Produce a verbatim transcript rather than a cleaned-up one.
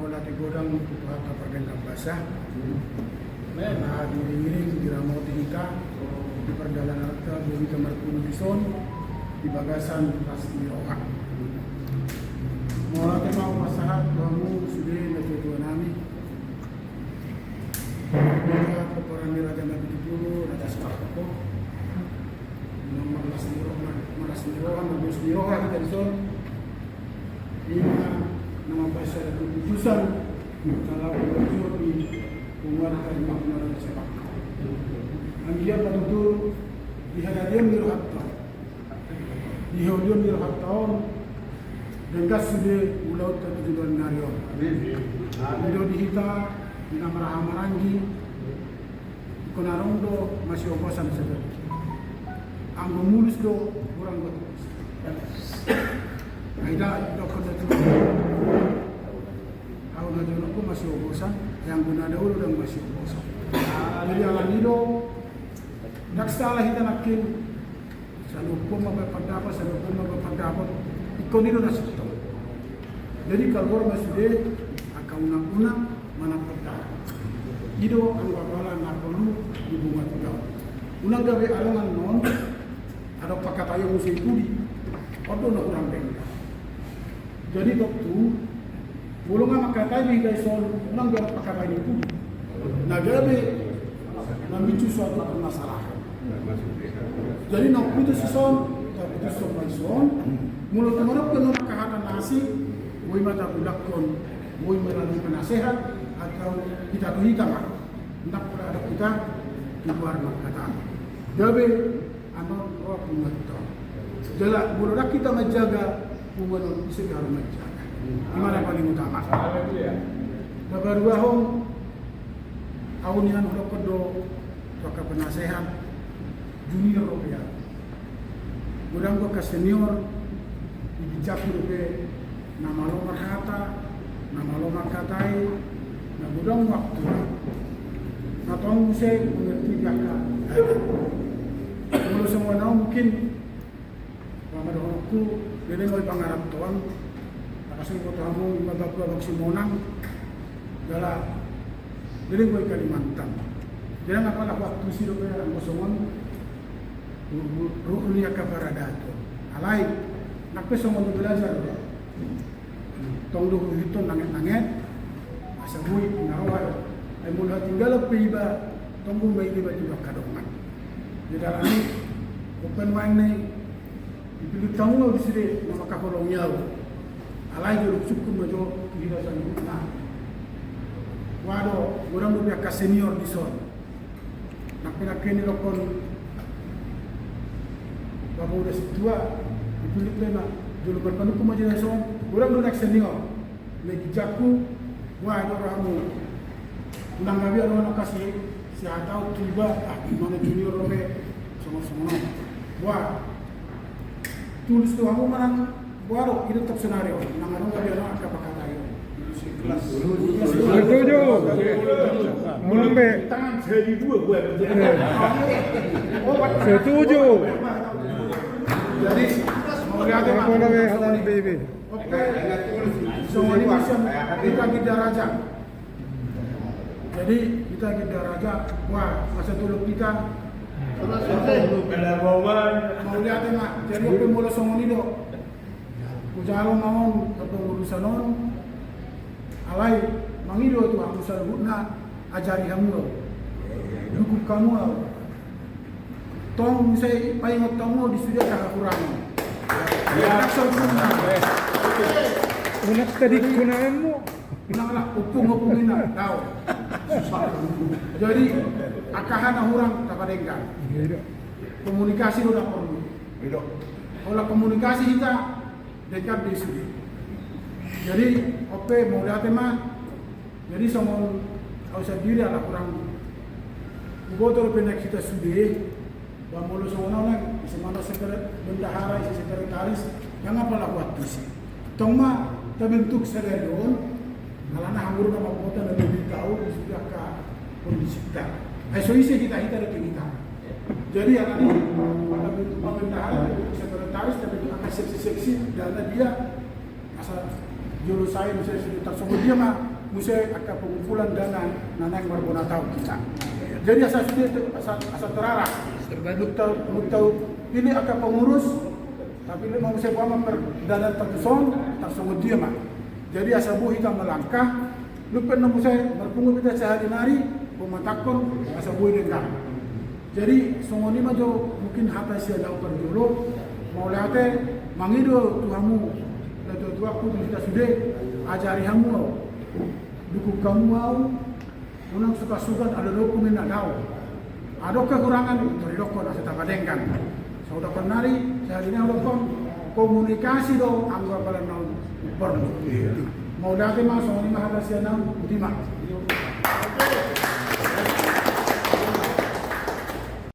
Mauliate godang tu Tuhanta pardenggan basa. Na diiring-iring diramoti hita di pardalananta, boi hita marpungu dison di bagasan las ni roha. Mauliate ma hupasahat tu hamu sude natua-tua nami. Ia pomparan ni Raja Napitupulu, Raja Sipakoko. Memang marlas ni roha, marlas ni roha, marlas ni roha hita dison. Ima na mambahen sada keputusan, kalau bujur di penguatan di penguatan sepak. Anggiat ma tutu di hadapan ni rohanta, di holion ni rohanta on, denggan sude ulaonta tu joloan ni ari on. Amin. Amin. Di hita, di na marhaha maranggi, ingkon adong do masiogosan sajo. Anggo mulus do hurang do. Ai da, dokkon da tu. Au na jonok do masiogosan, ai anggo na dao do ndang masiogosan. Jadi alani do, ndang salah hita nangkin. Saluhutna ma berpendapat, saluhutna ma berpendapat. Ingkon i do na sintong. Jadi kaluar ma sude angka unang-unang manang pendapat. I do anggo apala na porlu di bunga tu daun. Unang gabe adong annon, adong pangkataion muse i pudi. On do na hurang denggan. Jadi tontu, molo nga mangkatai do hita dison, unang gabe pangkatai ni pudi. Na gabe mambincu suatu permasalahan. Jadi na umputus dison, na umputus dison ma dison, molo tung adong pe na mangkahata na asing, boi ma tagulakkon, boi melalui penasehat, atau hita tu hita ma. Ndang pola adong hita tu luar mangkatai. Gabe annon ro punguanta. Jala molo ndang hita manjaga, punguan on ise pe haru manjaga. Ima na paling utama. Na paduahon, au nian hudokkon do tu angka penasehat, junior dope au. Godang do angka senior, di ginjangku dope na malo marhata, na malo mangkatai, na godang waktu. Na tong muse mengerti angka. Molo songon au mungkin, molo dohononku, leleng ma i pangarantoan, na kasih foto hamu, ima bangku abang Simonang, jala leleng ma i Kalimantan. Jadi ndang apala waktu si dope anggo songon ruhul ni angka paradaton. Alai, nang pe songon belajar do. Tong do huhut on nanget-nanget, asa boi na roa do. Ai molo hatinggalan pe iba, tong do ma iba tu angka dongan. Jadi alani, open mind na i, dipillit hamu au disi de, na mangkaholongi au. Alai jolo sungkun ma jo, tu hita saluhutna. Boha do, godang dope angka senior dison. Nangkin-nangkin didokkon Bapak uda sintua, dipillit pe na jolo marpanungkun ma jo dison, godang do na senior. Na i ginjangku, boha do rohamu. Unang gabe adong na kasih, sihataon tu iba, ah, ima na junior dope, songon-songon on. Boha. Tulus do hamu manang Boha do, i do top scenario, nang adong gabe adong angka pangkataion. Setuju. Belum be. Tangan jadi dua gue. Setuju. Jadi, mauliate ma. Oke. Songon i ma sian hita Ginda Raja. Jadi hita Ginda Raja, wah, masa tulung hita. Mauliate ma. Jadi oke, molo songon i do. Hujalo ma on, tentang urusan on. Alai, mangido tu hamu saluhutna, ajari hamu au. Dukung hamu au. Tong muse paingot hamu di sude angka hahurangan. Ya. Langsung guna. Unang tadi gunanmu. Unang lah, opung-opung ina, tau. Jadi, angka hahurang tapadenggan. Iya. Komunikasi do na porlu. Iya. Pola komunikasi hita, denggan do i sude. Jadi, oke, mauliate ma. Jadi, songon au sandiri ala hurang huboto dope nang hita sude. Ba molo songon au nang, ise ma na sekre-, bendahara, ise sekretaris, ndang apala huantusi. Tong ma tabentuk sadari on, alana hamu do na mamboto na lebih tahu di sude angka kondisinta. Ai so ise hita, hita do hita. Jadi alani tabentuk pembendahara, tabentuk sekretaris, tabentuk angka seksi-seksi, dana dia, asa jolo sae misalna sude tarsongon dia ma, Muse angka pengumpulan dana na naeng marbona taon hita. Jadi asa sude tu, asa, asa terarah. Nunga ta, nunga tapillit angka pengurus, tapillit ma muse paman perdana ta tuson, tarsongon dia ma. Jadi asa boi hita melangkah, nunga pe na muse marpungu hita sahali nari, pematakkon, asa boi denggan. Jadi songon i ma jo mungkin hata sian au parjolo, mauliate mangido tu hamu, natuatuakku, tu hita sude, ajari hamu au, dukung hamu au, unang suka-suka, adong do pungu na dao. Adong kekurangan, toridokkon asa tapadenggan. Saudakkon nari, sahali nai hudokkon, komunikasi do anggo apala na porlu. Mauliate ma, songon i ma hata sian au, botima.